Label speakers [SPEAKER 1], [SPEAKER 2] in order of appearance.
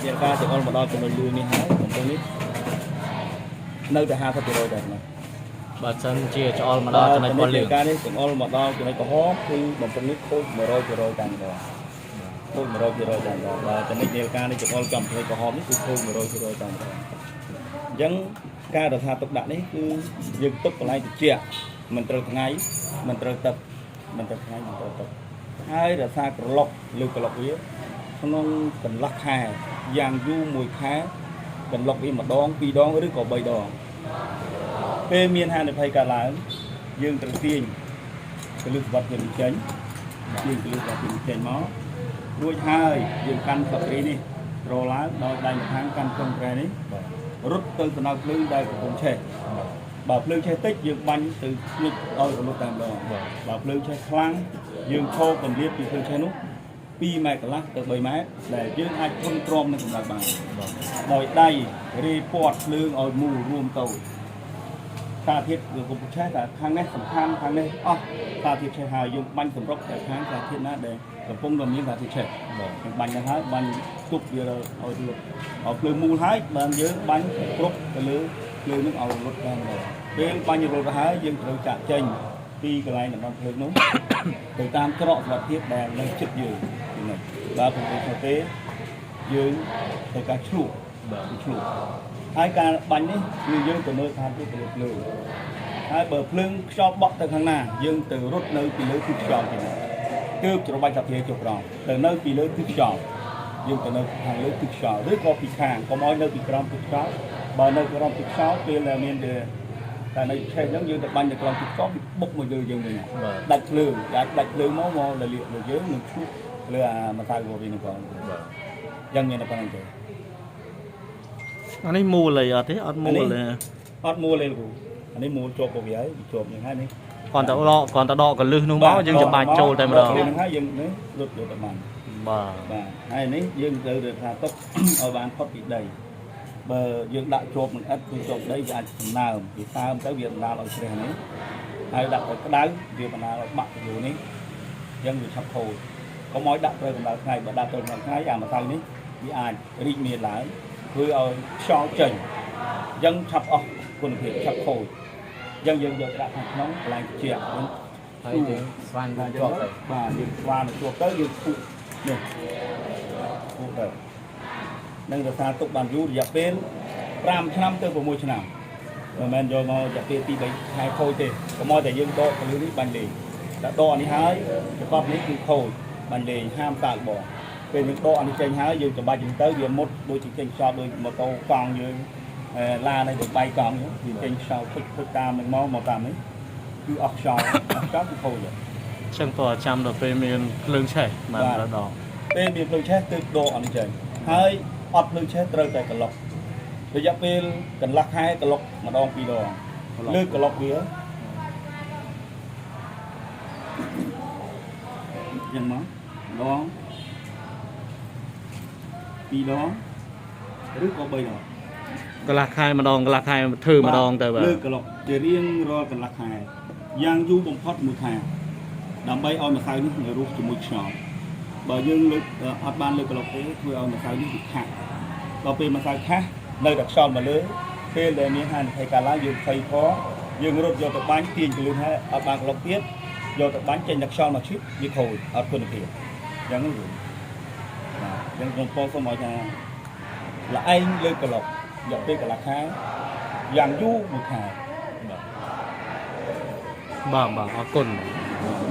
[SPEAKER 1] មានការចង្អុលមកដល់ចំណុចលឿងនេះហើយកំពុងនេះនៅតែ50%ដែរណា
[SPEAKER 2] បើសិនជាច្អល់មកដល់ចំណុចពណ៌លឿង
[SPEAKER 1] ការនេះចង្អុលមកដល់ចំណុចក្រហមគឺបំពង់នេះខូច100%តែម្ដងខូច100%តែម្ដងបាទចំណុចនាឡិកានេះចង្អុលចំចំណុចក្រហមនេះគឺខូច100%តែម្ដងអញ្ចឹងការរក្សាទុកដាក់នេះគឺយើងទុកកន្លែងត្រជាក់មិនត្រូវថ្ងៃមិនត្រូវទឹកមិនត្រូវថ្ងៃមិនត្រូវទឹកហើយរក្សាក្រឡុកលើក្រឡុកវាក្នុងកន្លះខែយ៉ាងយូរមួយខែកន្លុកវាម្ដងពីរដងឬក៏បីដងពេលមានហានិភ័យកើតឡើង យើងត្រូវទាញពលឹះសវត្ថិភាពចេញទាញពលឹះសវត្ថិភាពចេញមករួចហើយយើងកាន់ស្លឹកគ្រៃនេះរឡើងដោយដៃម្ខាងកាន់ចុងគ្រែនេះរត់ទៅសំដៅភ្លើងដែលកំពុងឆេះបើភ្លើងឆេះតិចយើងបាញ់ទៅស្ងិចឲ្យរលត់តែម្ដងបើភ្លើងឆេះខ្លាំងយើងឈរកម្រិតពីភ្លើងឆេះនោះ2ម៉ែត្រកន្លះទៅ3ម៉ែត្រដែលយើងអាចធន់ទ្រាំនឹងកម្ដៅបានដោយដៃរេពាត់ភ្លើងឲ្យមូលរួមទៅ សារធាតុគឺកំពុងឆេះតែខាងនេះសំខាន់ខាងនេះអស់សារធាតុឆេះហើយយើងបាញ់សម្រុកតែខាងសារធាតុណាដែលកំពុងតែមានសារធាតុឆេះយើងបាញ់ទៅហើយបាញ់ទប់វាឲ្យលុតឲ្យភ្លើងមូលហើយបានយើងបាញ់គ្រប់ទៅលើភ្លើងនឹងឲ្យរលត់តែម្ដងពេលបាញ់រលត់ទៅហើយយើងត្រូវចាក់ចេញពីកន្លែងតំបន់ភ្លើងនោះ ទៅតាមច្រកសុវត្ថិភាពដែលនៅជិតយើងទីនេះបើពុំដូច្នោះទេយើងត្រូវការឆ្លក់បាទឆ្លក់ហើយការបាញ់នេះគឺយើងទៅមើលស្ថានភាពទៅលើភ្លើងហើយបើភ្លើងខ្យល់បក់ទៅខាងណាយើងទៅរត់នៅពីលើគឺខ្យល់ទីនេះទើបច្របាច់សភាចុះក្រោមទៅនៅពីលើគឺខ្យល់យើងទៅនៅខាងលើគឺខ្យល់ឬក៏ពីខាងកុំឲ្យនៅពីក្រោមគឺខ្យល់បើនៅក្រោមគឺខ្យល់ពេលដែលមានតែនៅឆេះហ្នឹងយើងទៅបាញ់នៅក្រោមគឺខ្យល់វាបុកមកលើយើងវិញដាច់ភ្លើងអាចដាច់ភ្លើងមកមកលលាកលើយើងនឹងឈូសលើអាម្សៅរបស់វានឹងផងបាទយ៉ាងមានតែប៉ុណ្្នឹងទេ
[SPEAKER 2] អានេះមូលអីអត់ទេអត់មូលទេ
[SPEAKER 1] អត់មូលទេលោកគ្រូអានេះមូលជាប់របស់វាហើយវាជាប់យ៉ាងហើយនេះ
[SPEAKER 2] គ្រាន់តែដកគ្រាន់តែដកកលឹះនោះមកយើងចាំបាច់ចូលតែម្ដង
[SPEAKER 1] ដកហ្នឹងហើយយើងនេះរត់យកទៅបាន
[SPEAKER 2] បាទ
[SPEAKER 1] បាទហើយនេះយើងត្រូវរក្សាទុក ឲ្យបានផុតពីដីបើយើងដាក់ជាប់នឹងឥដ្ឋគឺជាប់ដីវាអាចសំណើមវាសើមទៅវាបណ្ដាលឲ្យជ្រះនេះហើយដាក់ទៅក្តៅវាបណ្ដាលឲ្យបាក់ទៅលើនេះអញ្ចឹងវាឆាប់ខូចកុំឲ្យដាក់ត្រូវកម្ដៅថ្ងៃបើដាក់ត្រូវកម្ដៅថ្ងៃអាម្សៅនេះវាអាចរីកមានឡើងធ្វើឲ្យខ្យល់ចេញអញ្ចឹងឆាប់អស់គុណភាពឆាប់ខូចអញ្ចឹងយើងយកដាក់ខាងក្នុងកន្លែងត្រជាក់ហ្នឹង
[SPEAKER 3] ហើយយើងស្វាន
[SPEAKER 1] បាទ
[SPEAKER 3] ជាប់ទៅ
[SPEAKER 1] បាទយើងស្វានជាប់ទៅយើងពុកនេះពុកទៅនឹងរក្សាទុកបានយូររយៈពេល5ឆ្នាំទៅ6ឆ្នាំមិនមែនយកមករយៈពេល2 3ខែខូចទេកុំឲ្យតែយើងដកពលឺនេះបាញ់លេងតែដកអានេះហើយប្រកបនេះគឺខូចបាញ់លេងហាមតាកបងពេលយើងដកអានេះចេញហើយយើងច្បាច់យើងទៅវាមុតដូចជាចេញខ្យល់ដូចម៉ូតូកង់យើងឡាននេះទៅបាយកង់វាចេញខ្យល់ពុចពុចតាមនឹងមកមកតាមនេះគឺអស់ខ្យល់អស់ខ្យល់គឺខូចហើយ
[SPEAKER 2] ចឹងតើចាំដល់ពេលមានភ្លើងឆេះបាន
[SPEAKER 1] បាទ
[SPEAKER 2] រដក
[SPEAKER 1] ពេលមានភ្លើងឆេះទើបដកអានេះចេញហើយអត់ភ្លើងឆេះត្រូវតែក្លុករយៈពេលកន្លះខែក្លុកម្ដងពីរដងលើកក្លុកវាយ៉ាងមកម្ដងពីរដងឬក៏បីដង
[SPEAKER 2] កន្លះខែម្ដងកន្លះខែធ្វើម្ដងទៅបាទ
[SPEAKER 1] លើកក្លុកជារៀងរាល់កន្លះខែយ៉ាងយូរបំផុតមួយខែដើម្បីឲ្យម្សៅនេះនៅរស់ជាមួយខ្យល់បើយើងលើកអត់បានលើកក្លុកទេធ្វើឲ្យម្សៅនេះវាខាស់ដល់ពេលម្សៅខាស់នៅតែខ្យល់មកលើពេលដែលមានហានិភ័យកើតឡើងយើងភ័យផងយើងរត់យកទៅបាញ់ទាញពលឺហើយអត់បានក្លុកទៀតយកទៅបាញ់ចេញតែខ្យល់មកឈឹបវាខូចអត់គុណភាពអញ្ចឹងហ្នឹងបាទអញ្ចឹងខ្ញុំពោលសូមឲ្យថាល្អែងលើកក្លុករយៈពេលកន្លះខែយ៉ាងយូរមួយខែ
[SPEAKER 2] បាទបាទអរគុណ
[SPEAKER 1] បាទ